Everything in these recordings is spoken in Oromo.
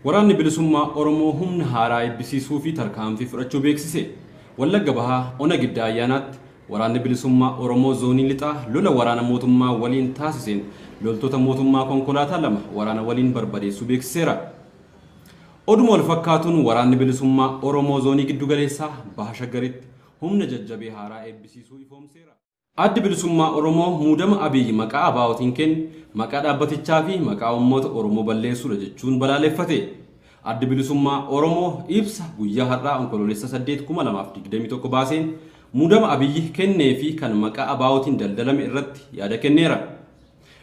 Waraanni Bilisummaa Oromoo humna haaraa eebbisiisuu fi tarkaanfii fudhachuu beeksise. Wallagga Bahaa Ona Giddaa Ayyaanaatti Waraanni Bilisummaa Oromoo Zoonii Lixaa lola waraana mootummaa waliin taasiseen loltoota mootummaa konkolaataa 2 waraana waliin barbadeessuu beeksiseera. Oduma wal fakkaatuun Waraanni Bilisummaa Oromoo Zoonii Giddugaleessaa Baha Shaggaritti humna jajjabee haaraa eebbisiisuu ifoomseera. Addi Bilisummaa Oromoo muudama Abiyyi maqaa ABO'tiin kenne maqaa dhaabbatichaa fi maqaa uummata Oromoo balleessuudha jechuun balaaleffate. Addi Bilisummaa Oromoo ibsa guyyaa har'aa Onkoloolessa 8, 2021 baaseen muudama Abiyyi kennee fi kan maqaa ABO'tiin daldalame irratti yaada kenneera.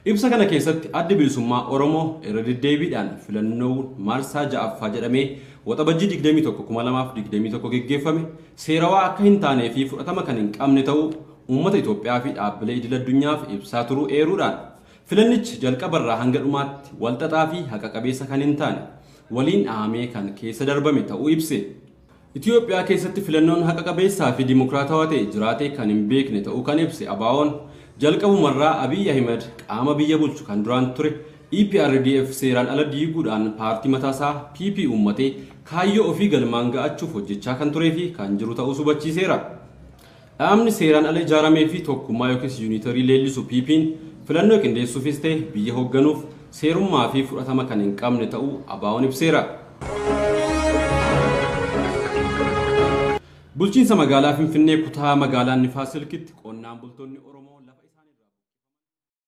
Ibsa kana keessatti Addi Bilisummaa Oromoo irra deddeebiidhaan filannoo marsaa 6ffaa jedhamee Waxabajjii 21, 2021 geggeeffame seerawaa akka hin taanee fi fudhatama kan hin qabne ta'uu uummata Itoophiyaa fi dhaabbilee idil addunyaaf ibsaa turuu eeruudhaan filannichi jalqabarraa hanga dhumaatti walxaxaa fi haqa qabeessa kan hin taane waliin dhahamee kan keessa darbame ta'uu ibse. Itoophiyaa keessatti filannoon haqa qabeessaa fi dimokiraatawaa ta'e jiraatee kan hin beekne ta'uu kan ibse ABO'n jalqabumarraa Abiy Ahmed qaama biyya bulchu kan duraan ture EPRDF seeraan ala diiguudhaan paartii mataasaa PP uummatee kaayyoo ofii galmaan ga'achuuf hojjechaa kan turee fi kan jiru ta'uu hubachiiseera. Dhaabni seeraan ala ijaaramee fi tokkummaa yookiis yuunitarii leellisu PP'n filannoo qindeessuufis ta'e biyya hoogganuuf seerummaa fi fudhatama kan hin qabne ta'uu ABO'n ibseera. Bulchiinsa magaalaa Finfinnee kutaa magaalaa Nifaasilkitti qonnaan bultoonni Oromoo